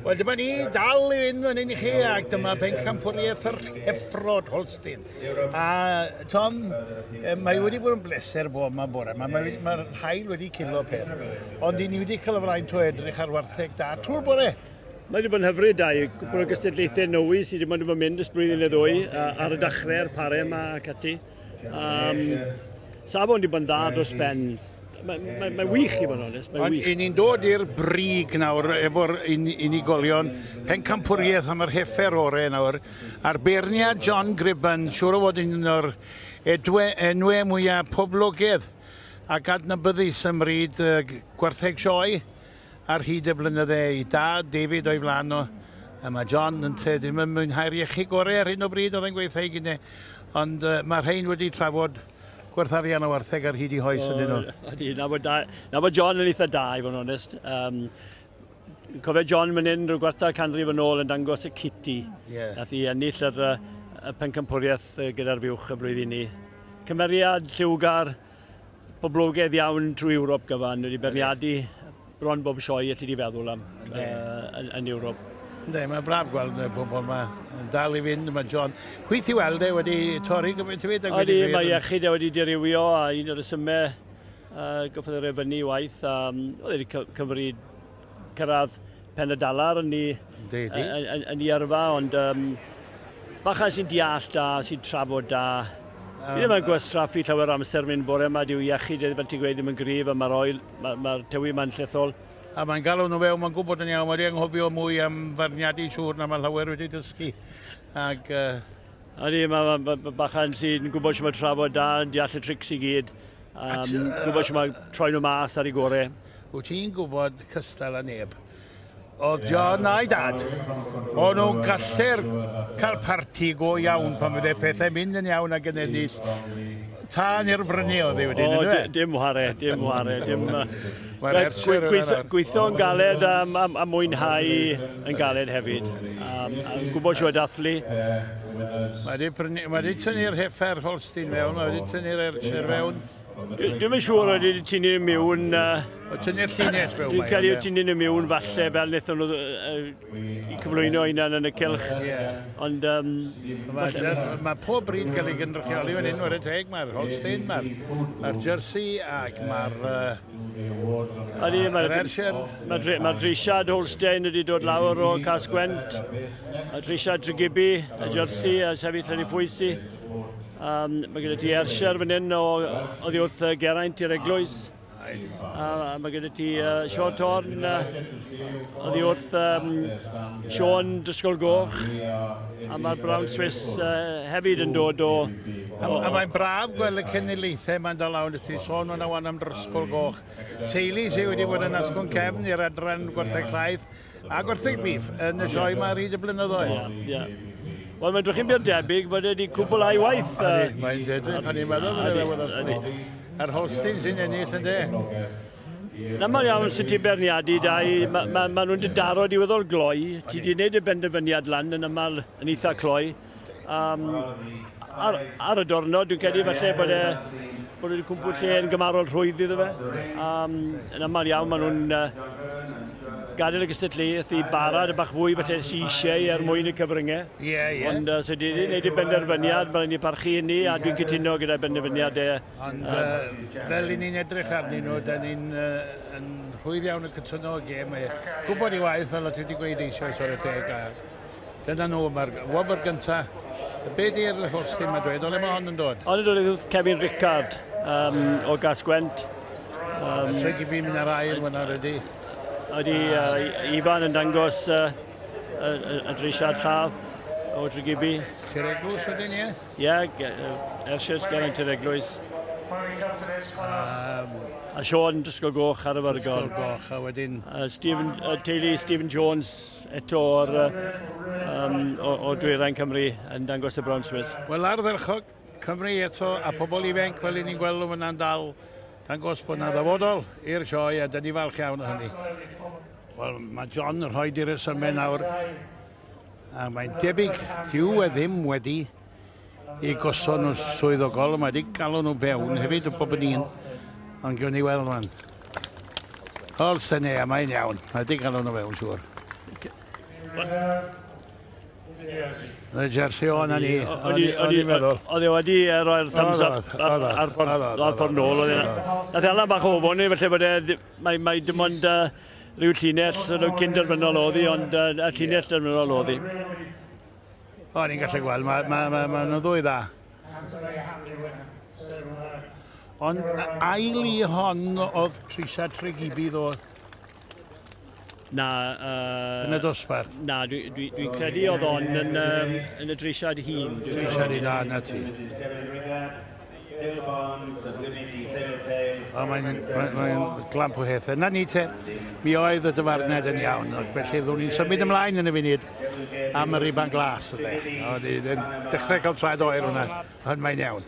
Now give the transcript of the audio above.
Wel, dyma ni dal i fynd fan hyn i chi, ac dyma pencampwriaeth yr Heffrod Holstein. A Tom, mae wedi bod yn bleser bod yma bore yma. Mae'r mae haul wedi cilo peth. Ond i ni wedi cael y fraint o edrych ar wartheg da trwy'r bore. Mae wedi bod yn hyfryd da, i gwbl o gystadlaethau newydd sydd wedi bod yn mynd ys blwyddyn neu ddwy ar y dechrau, ar pare yma ac ati. Safon wedi bod yn dda dros ben. Mae'n mae, mae wych i fod yn onest, mae'n wych. Ond ni'n dod i'r brig nawr efo'r un, unigolion, pencampwriaeth am yr heffer ore nawr, a'r beirniad John Gribben, siŵr o fod un o'r edwe, enwau mwyaf poblogaidd ac adnabyddus ym mryd gwartheg sioe ar hyd y blynydde ei dad David o'i flan o, a mae John yn te ddim yn mwynhau'r iechyd gorau ar hyn o bryd oedd e'n gweithio i gynne, ond uh, mae rhain wedi trafod gwerth arian o wartheg ar hyd i hoes ydyn nhw. Ydy, na bod, da, na bod John yn eitha da i fod yn onest. Um, cofio John mynd hyn rhyw gwarter canrif yn ôl yn dangos y Kitty. Yeah. Nath i ennill yr, y pencampwriaeth gyda'r fuwch y flwyddyn ni. Cymeriad lliwgar, Poblogaidd iawn trwy Ewrop gyfan, wedi beirniadu bron bob sioe alli di feddwl am uh, yn, yn Ewrop. Ynddi, mae'n braf gweld y bobl yma yn dal i fynd, mae John. Chwith i weld e wedi torri gymaint hefyd. Ydy, mae iechyd e wedi dirywio a un o'r rhesymau uh, goffodd e fyny waith. Um, oedd wedi cymryd cyrraedd pen y dalar yn ei, yn, yn ei yrfa, ond um, bachan sy'n deall da, sy'n trafod da. Um, Fi ddim yn gwastraffu llawer o amser mynd bore yma, dyw iechyd e, fel ti'n gweud, ddim yn gryf, a mae'r oel, mae'r ma tywi yma'n llethol. A mae'n galw nhw fewn, mae'n gwybod yn iawn, mae wedi anghofio mwy am farniadu siŵr na mae llawer wedi dysgu. Ac, uh, Ydy, mae ma, ma, ma bachan sy'n gwybod sut mae trafod da, yn deall y trics i gyd. Um, gwybod sut mae troi nhw mas ar ei gorau. Wyt ti'n gwybod cystal â neb. Oedd John a'i dad, o'n nhw'n gallu'r cael parti go iawn pan fydde pethau'n mynd yn iawn ac yn ennill. Tân i'r brynu oedd hi wedyn, O, dim whare, dim whare, dim... Mae'r gweithio, gweithio'n galed a, a, a mwynhau yn galed hefyd. A, a gwybod siwr dathlu. Mae wedi, prynu, mae wedi tynnu'r heffer Holstein fewn, mae wedi tynnu'r Ayrshire fewn. Dwi'm yn siŵr oeddi wedi tynnu nhw miwn... O, tynnu'r llinell fewn. Dwi'n credu o tynnu nhw miwn falle fel wnaethon nhw i cyflwyno hunan yn y cylch. Yeah. Ond... Um, mae, mae pob bryd cael ei gynrychioli fan hyn, wedi'i teg, mae'r Holstein, mae'r mae Jersey ac mae'r... Ydy, mae'r Ayrshire. Mae'r mae Drisiad Holstein wedi dod lawr o Casgwent. Y Drisiad Tregibi, y Jersey, a sefyll yn ei phwysi. Um, mae gyda ti Ayrshire fan hyn o, oddi wrth Geraint i'r eglwys. Nice. A, mae gyda ti Sean Torn oddi wrth um, Sean Dysgol Goch. A mae'r Brown Swiss hefyd yn dod o... A, a mae'n braf gweld y cenedlaethau mae'n dod lawr. Ti sôn fan awan am Drysgol Goch. Teulu sydd wedi bod yn asgwrn cefn i'r adran gwartheg llaeth. A gwerthu bif yn y sioe yma ar hyd y blynyddoedd. Ie, yeah, ie. Wel, mae'n drwch yn byd debyg bod wedi cwbl a'i waith. Ydy, mae'n edrych, o'n i'n meddwl bod e'n wythnos ni. A'r Holstein sy'n ennill yn de. Na, mae'n iawn sut ti'n beirniadu, dau. Mae ma, ma nhw'n dy daro diweddol gloi. Ti wedi gwneud y benderfyniad lan yn aml yn eitha cloi. Um, ar, ar y diwrnod, dwi'n credu falle bod e bod wedi cwmpw lle yn gymarol rhwydd iddo fe. Um, yn aml iawn, maen nhw'n uh, gadael y gystadleuaeth i bara dy bach fwy falle sy'n eisiau er mwyn y cyfryngau. Ie, yeah, ie. Yeah. Ond uh, so di wedi gwneud y benderfyniad, mae'n rhaid ni parchu hynny a dwi'n cytuno gyda'i benderfyniad e. Ond uh, fel i ni'n edrych arnyn nhw, da ni'n uh, yn rhwydd iawn yn cytuno y gêm. Mae gwybod i waith fel o ti wedi gweud eisoes o'r y teg. A Dyna nhw, mae'r wobr gynta. Be di'r Holstein mae'n dweud? O le mae hon yn dod? Hon yn dod wrth Kevin Rickard um, o Gasgwent. Um, Trygibi mynd ar ail fyna ydy. Ydy uh, Ifan yn dangos uh, y, y, y drisiad lladd o Trygibi. Tir Eglwys wedyn, ie? Ie, Ayrshire gen Tir Eglwys. Um, a Sean Dysgol Goch ar y fyrgol. Dysgol Goch, a wedyn... Stephen, teulu Stephen Jones eto o'r, um, o, o Dwyrain Cymru yn dangos y Brown Swiss. Wel, ardderchog, Cymru eto, a pobl ifanc fel i ni'n gweld nhw fyna'n dal, dangos bod yna ddyfodol i'r sioe, a dyn ni falch iawn o hynny. Wel, mae John yn rhoi di'r resymau nawr, a mae'n debyg, dyw e ddim wedi I gosod nhw swyddogol, mae wedi galw nhw fewn hefyd, bob yn un. Ond gewn ni weld rwan. Holsten, ie, mae'n iawn. Mae wedi galw nhw fewn, siŵr. Y jersey o, na ni. O'n i'n meddwl. Oedd e wedi rhoi'r thumbs up ar ffordd nôl. Nath e allan bach o ofon ni, felly bod e, mae, mae dim ond rhyw llinell sort of cyn derfynol oedd hi, ond y llinell derfynol oedd hi. O, ni'n gallu gweld, mae ma, ma, ma nhw'n ddwy dda. Ond ail i hon oedd Trisa Tregibi ddo. Na. Yn y dosbarth? Na, dwi'n dwi, dwi credu oedd on yn, um, yn y dreisiad hun. Dreisiad hun, na, na ti. O, mae'n mae, mae glamp o hethau. Na ni te, mi oedd y dyfarned yn iawn, ac felly fyddwn ni'n symud ymlaen yn y funud am y riban glas. Yde. O, ni'n dechrau cael traed oer hwnna, ond mae'n iawn.